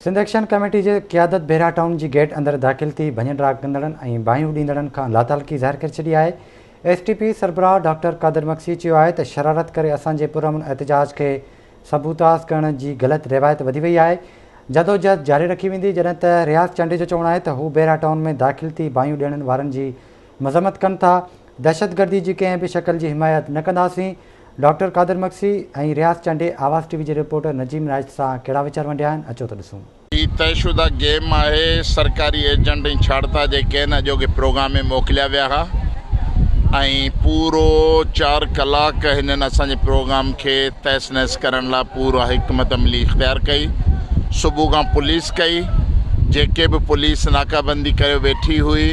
Sindh action committee جي قيادت Bahria town جي گيٽ اندر داخل ٿي ڀڃ ڊاهه ڪندڙن ۽ باهيون ڏيندڙن کان لاتعلقي ظاهر ڪري ڇڏي آهي. ايس ٽي پي سربراهه ڊاڪٽر قادر مگسي چيو آهي ته شرارت ڪري اسان جي پرامن احتجاج کي سبوتاز ڪرڻ جي غلط روايت وڌي وئي آهي، جدوجهد جاري رکي ويندي، جڏهن ته رياض چانڊيي جو چوڻ آهي ته هو بحريا ٽائون ۾ داخل ٿي باهيون ڏيڻ وارن جي مذمت ڪن ٿا، دهشتگردي جي ڪنهن به شڪل جي حمايت نه ڪنداسين. ڊاڪٽر قادر مگسي ۽ رياض چانڊيي آواز ٽي وي جي رپورٽر نجيم رائچ سان ڪهڙا ويچار ونڊيا آهن اچو ته ڏسون. هي طئي شده گيم آهي، سرڪاري ايجنٽ ۽ ڇاڙتا جيڪي آهن اڄوڪي پروگرام ۾ موڪليا ويا ها ۽ پورو چار ڪلاڪ هنن اسان جي پروگرام کي تهس نهس ڪرڻ لاء پورا حڪمت عملي اختيار ڪئي، صبح کان پوليس ڪئي، جيڪي به پوليس ناڪابندي ڪريو ويٺي هئي.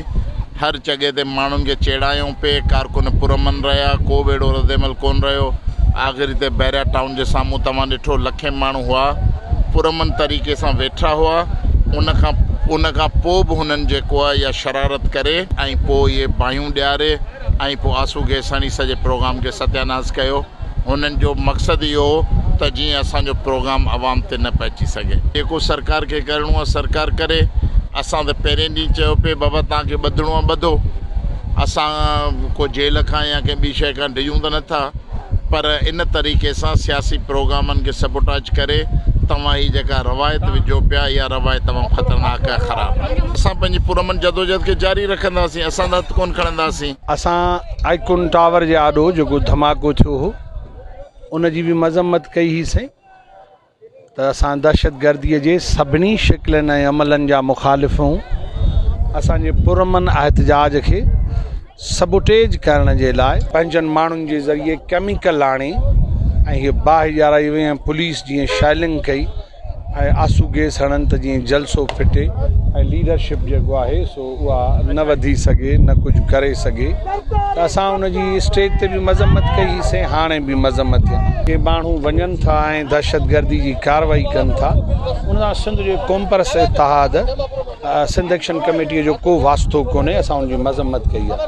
هر جڳهه تي ماڻهن کي چيڙايائون پئي، ڪارڪن پرامن رهيا، ڪو به اهڙو ردعمل ڪونه رهيو، آخر هتي بحريا ٽائون جي سامهون توهان ڏٺو لکين ماڻهو هئا، پرامن طريقي سان ويٺا هئا، ان کان ان کان پوء به هنن جيڪو آهي اها شرارت ڪري ۽ پوء اهي باهيون ڏياري ۽ پوء آنسو گئس هڻي سڄي پروگرام کي ستياناس ڪيو. هنن جو مقصد اهو هو ته جيئن اسان جو پروگرام عوام تي نه پهچي سگهي. جيڪو سرڪار کي ڪرڻو آهي سرڪار ڪري. اسان ته پهرين ڏينهن چيو پئي بابا توهان کي ٻڌڻو آهي ٻڌو. اسان ڪو جيل کان يا ڪنهن ٻي شيء کان ڊڄون ته نه ٿا پر ان طريقي سان سياسي پروگرامن کي سبوٽاج ڪري توهان هي جيڪا روايت وجهو پيا اها روايت تمام خطرناڪ ۽ خراب آهي. اسان پنهنجي پرامن جدوجهد کي جاري رکنداسين اسان ته هٿ ڪونه کڻنداسين. اسان آئيڪون ٽاور جي آڏو جيڪو ڌماڪو ٿيو هو ان جي به مذمت ڪئي هئي سين ته اسان دهشتگردي جي سڀني شڪلن ۽ عملن جا مخالف هون اسان جي پرامن احتجاج کي سبوٽيج ڪرڻ جي لاء پنهنجن ماڻهن جي ذريعي ڪيميڪل آڻي ۽ هي باهه ڏيارائي وئي ۽ پوليس جيئن شيلنگ ڪئي ۽ آنسو گيس هڻن ته جيئن جلسو ڦٽي ۽ ليڊرشپ جيڪو آهي سو اها نه وڌي سگهي نه ڪجهه ڪري سگهي ته اسان ان جي اسٽيج تي به مذمت ڪئي هئي سين هاڻي به مذمت ٿي جي ماڻهو وڃن ٿا ۽ دهشتگردي جي ڪارروائي ڪن ٿا ان سان سنڌ جي قومپرست اتحاد سنڌ ايڪشن ڪميٽي جو ڪو واسطو ڪونهي اسان ان جي مذمت ڪئي آهي.